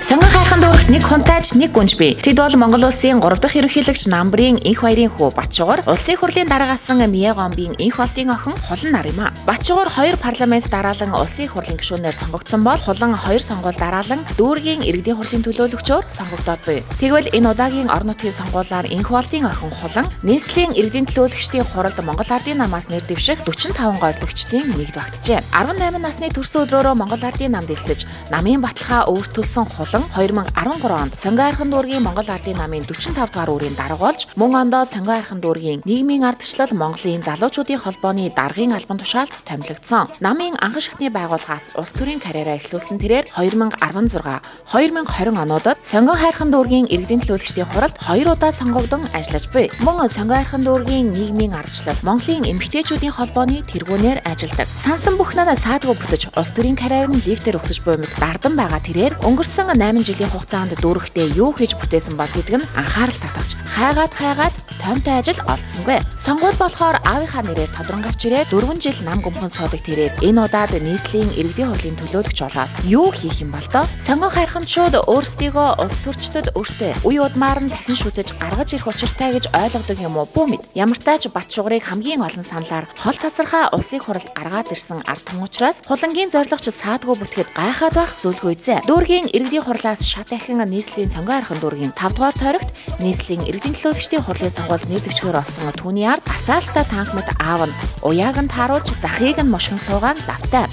Сонгон хайрхан дүүрэгт нэг хунтайч нэг гүнж бий. Тэд бол Монгол улсын 3 дахь ерөнхийлөгч Намбрын энх баярын хүү Батчугар, улсын хурлын дараагасан Миягомбын энх болдын охин Хулан нар юм а. Батчугар 2 парламент дараалан улсын хурлын гишүүнээр сонгогдсон бол Хулан 2 сонгуул дараалан дүүргийн иргэдийн хурлын төлөөлөгчөөр сонгогдоод буй. Тэгвэл энэ удаагийн орон нутгийн сонгуулиар энх болдын охин Хулан нийслэлийн иргэдийн төлөөлөгчдийн хуралд Монгол Ардын намаас нэр дэвших 45 горилогчдын нэгд багтжээ. 18 насны төрсөн өдрөөрөө Монгол Ардын намд элсэж намын баталгаа өвөртүүлсэн Хулан 2013 онд Сонгон хайрхан дүүргийн Монгол Ардын намын 45 дугаар үүрийн дарга болж мөн ондоо Сонгон хайрхан дүүргийн нийгмийн ардчлал Монголын залуучуудын холбооны даргын албан тушаалд томилогдсон. Намын анхан шатны байгууллагаас улс төрийн карьераа эхлүүлсэн тэрээр 2016, 2020 онуудад Сонгон хайрхан дүүргийн иргэдийн төлөөлөгчдийн хуралд 2 удаа сонгогдсон ажиллаж буй. Мөн Сонгон хайрхан дүүргийн нийгмийн ардчлал Монголын эмэгтэйчүүдийн холбооны тэргүүнээр ажилладаг. Сансан бүхнээ саадгүй бүтэж улс төрийн карьер нь лифтээр өсөж буй мэт дардан байгаа тэрээр өнгөрсөн 8 жилийн хугацаанд дүүрэгтээ юу хийж бүтээсэн бол гэдэг нь анхаарал татагч хайгаад хайгаад томтой ажил олдсонгүй. Сонгуул болохоор аавынхаа нэрээр тодрон гарч ирээд 4 жил нам гүмхэн суудаг тэрээр энэ удаад нийслэлийн иргэдийн хурлын төлөөлөгч болоод юу хийх юм бол доо? Сонгон хайрханчууд өөрсдийгөө улс төрчдөд өртөө үе удмаар нь дахин шүтэж гаргаж ирэх учиртай гэж ойлгодог юм уу бүү мэд. Ямартай ч Батчугрыг хамгийн олон саналаар хол тасархаа улсын хуралд гаргаад ирсэн ард түмэн учраас Хулангийн зорилгоч саадгүй бүтгэхэд гайхаад байх зүйлгүй зэ. Дүүргийн иргэдийн хурлаас шат ахин нийслэлийн Сонгон хайрхан дүүргийн 5 дугаар тойрогт нийслэлийн иргэдийн төлөөлөгчдийн хурлын сонгуульд нэр дэвшгээр олсон түүний ард асаалтаа танх мэт аав нь уяаг нь тааруулж захыг нь мошин суугаан лавтай.